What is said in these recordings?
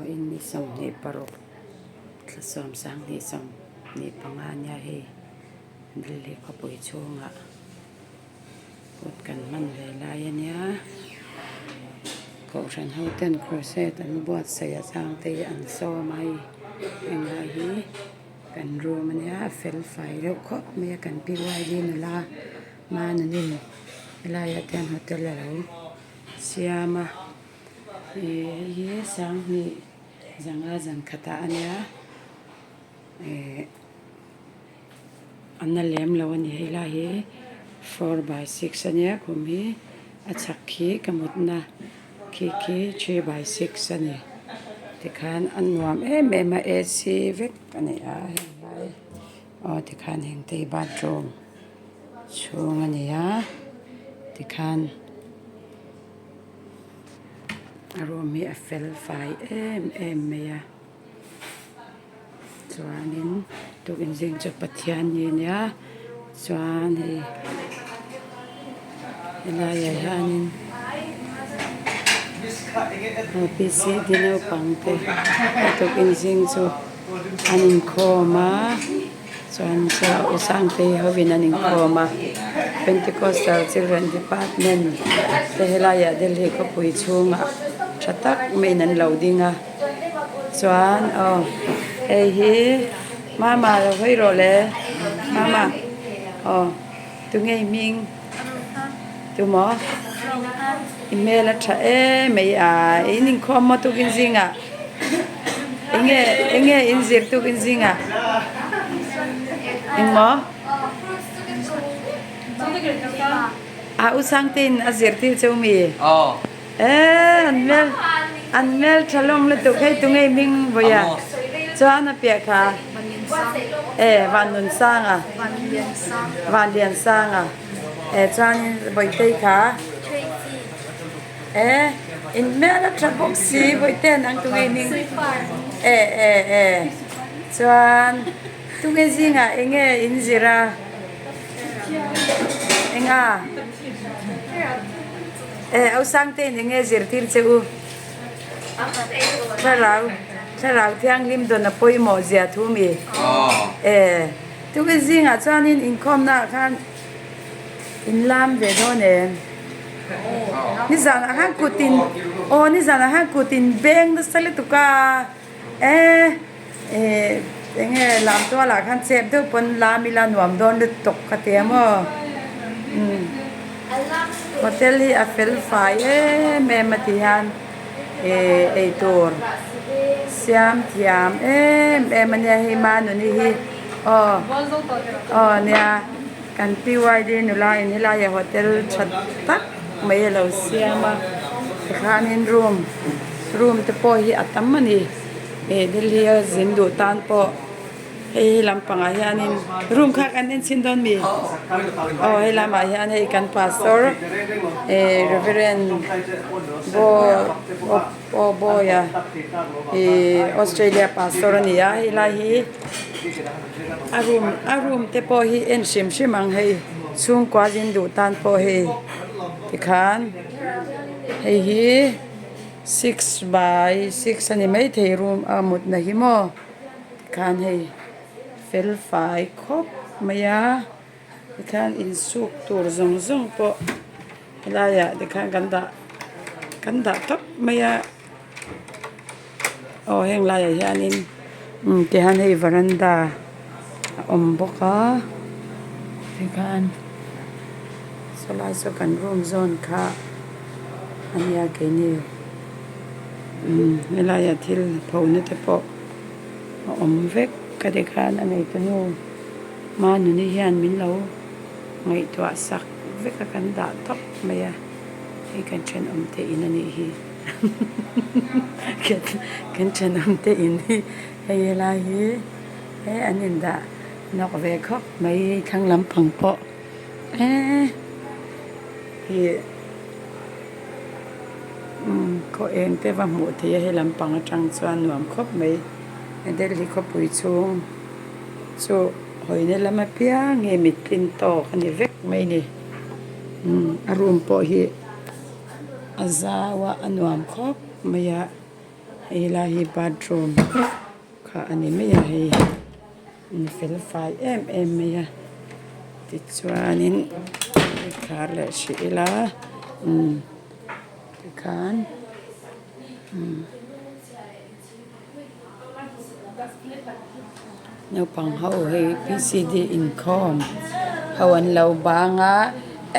Vawiin ni 26 thla 12 25 ania hei Delhi khawpui chhungah kut kan hman ve lai ania kohhran ho ten crusade an buatsaih a chang te hi an sawm a hei henglai hi kan room ania a fel fai deuh khawp mai a kan PYD nula Manunin helaiah te hian hotel alo siam a. Ih hei hi sanghnih zanga zan khatah a nia ih a na lem lo a ni hei lai hi 4 by 6 a nia khum hi a chhak khi ka mutna khi khi 3 by 6 a ni tikhan a nuam em em a AC vek a ni a heng lai aw tikhan heng te hi bathroom chhung a ni a tikhan. A room hi a fel fai em em mai a chuanin tukin zing chu Pathianni a nia chuan hei helaiah hianin P C D naupang te tukin zing chu an inkhawm a. Chuan chaw u Sangtei hovin an inkhawm a, Pentecostal Children Department te helaiah Delhi khawpui chhungah tha tak maiin an lo ding a, chuan aw hei hi Mama lo hawi rawh le Mama aw tunge i hming tumaw i hmel a tha em mai a in inkhawm maw tukin zingah. Enge enge in zir tuk in zingah engmaw a u Sangtein a zir tir cheu mi eh an hmel an hmel tha hlawm lutuk hei tunge i hming vawiah chuan a piah kha eh Vannunsanga Vanliansanga eh chuanin Bawihtei kha. Eh in hmel a tha bawk si bawihte nang tunge hming eh eh eh chuan tunge zingah enge in zir a enga eh au sangte in enge zirtir che u thlarau thlarau thianghlim dawn a pawimawh zia thu mi eh tunge zingah chuanin inkhawmna ah khan In lam ve dawn em? Nizanah khan kut in aw nizanah khan kut in beng nasa lutuk a eh eh eng nge lam tualah khan chep deuh pawn lam ila nuam dawn lutuk ka ti a maw umm hotel hi a fel fai em em a ti hian eh eitur siam thiam em em a nia hei Manuni hi aw aw nia. Kan PYD nula in helai ah hotel tha tak mai a lo siam a tikhanin room room te pawh hi a tam a ni ih Delhi a zin duh tan pawh hei he lampangah hianin room kha kan en chhin dawn mi aw hei lamah hian hei kan pastor eh reverend Aw Bawia ih Australia pastor a ni a hei lai hi a room a room te pawh hi en hrim hrim ang hei chhungkua zin duh tan pawh hei tikhan hei hi 6 by 6 a ni maithei room a mutna hi maw tikhan hei fel fai khawp mai a tikhan insuk tur zawng zawng pawh. Helaiah tikhan kan dah kan dah tawp mai a aw heng laiah hianin umm tihian hei varanda a awm bawk a tikhan sawlai saw kan room zawn kha a nia keini umm helaiah thil phona te pawh a awm vek ka tikhan a neitu nu Manuni hian min lo. Ngaihtuah sak vek a kan dah tawp mai a, hei kan thenawm te in a nih hi kan thenawm te in hi hei helai hi he an in dah nawk ve khawp mai hei thlang lampang pawh eee ih umm khaw eng te va hmuh theih a hei lampang atang chuan nuam khawp mai Delhi khawpui chhung chu. Hawina lam apiang hi mittlin tawk a ni vek mai a ni umm a room pawh hi a zau a a nuam khawp mai a. Hei lai hi bathroom kha a ni mai a hei in fel fai em em mai a tichuanin hei khar leh hrih ila umm tikhan umm. Naupang ho hei P C D inkhawm ho an lo bang a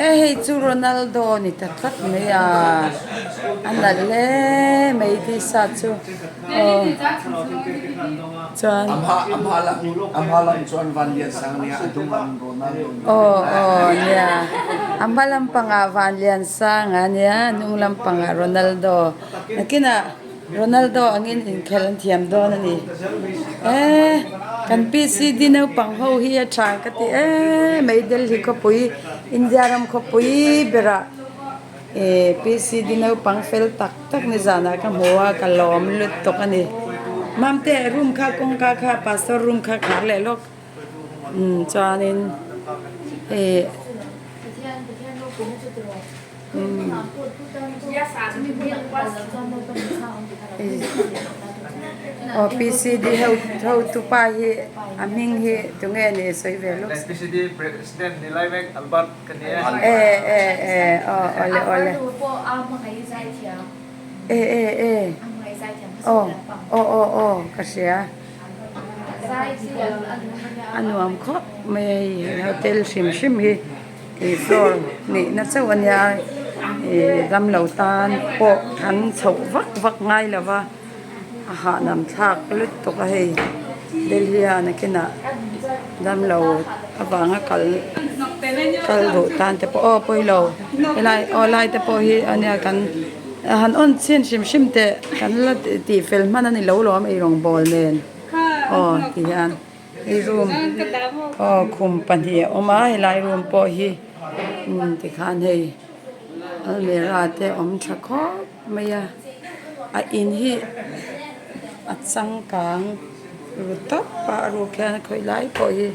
e hei chu Ronaldo a ni ta tlat mai a a nalh hle mai tisa chu aw chuan aw aw nia a hma lampangah Vanliansanga a nia a hnung lampangah Ronaldo nakinah. Ronaldo angin inkhelh an thiam dawn a ni. Eee kan PCD naupang ho hi a tha ka ti em mai Delhi khawpui India ram khawpui berah eee PCD naupang fel tak tak nizanah ka hmu a ka lawm lutuk a ni. Mamte room kha kawngka kha pastor room kha khar leh lawk umm chuanin eee. Aw PCD ho hotu pa hi a hming hi tunge ni sawi ve lawk se. PCD president ni lai mek Albert ka ni e. E e e aw awle awle. E e e aw aw aw aw ka hria. A nuam khawp mai a hei hotel hrim hrim hi. Ih floor nihna chauh a nia ih damlo tan pawh an chhoh vak vak ngai lo va a hahdam thlak lutuk a hei Delhi ah nakinah damlo avanga kal kal duh tan te pawh aw pawilo helai aw lai te pawh hi a nia kan han on chhin hrim hrim teh kan la tih fel hman a ni lo lawm eirawngbawl nen aw ti hian. Hei room aw khum pahnih a awm a helai room pawh hi umm tikhan hei almirah te a awm tha khawp mai a a in hi a changkang ru tawp a a ruk hian khawi lai pawh hi.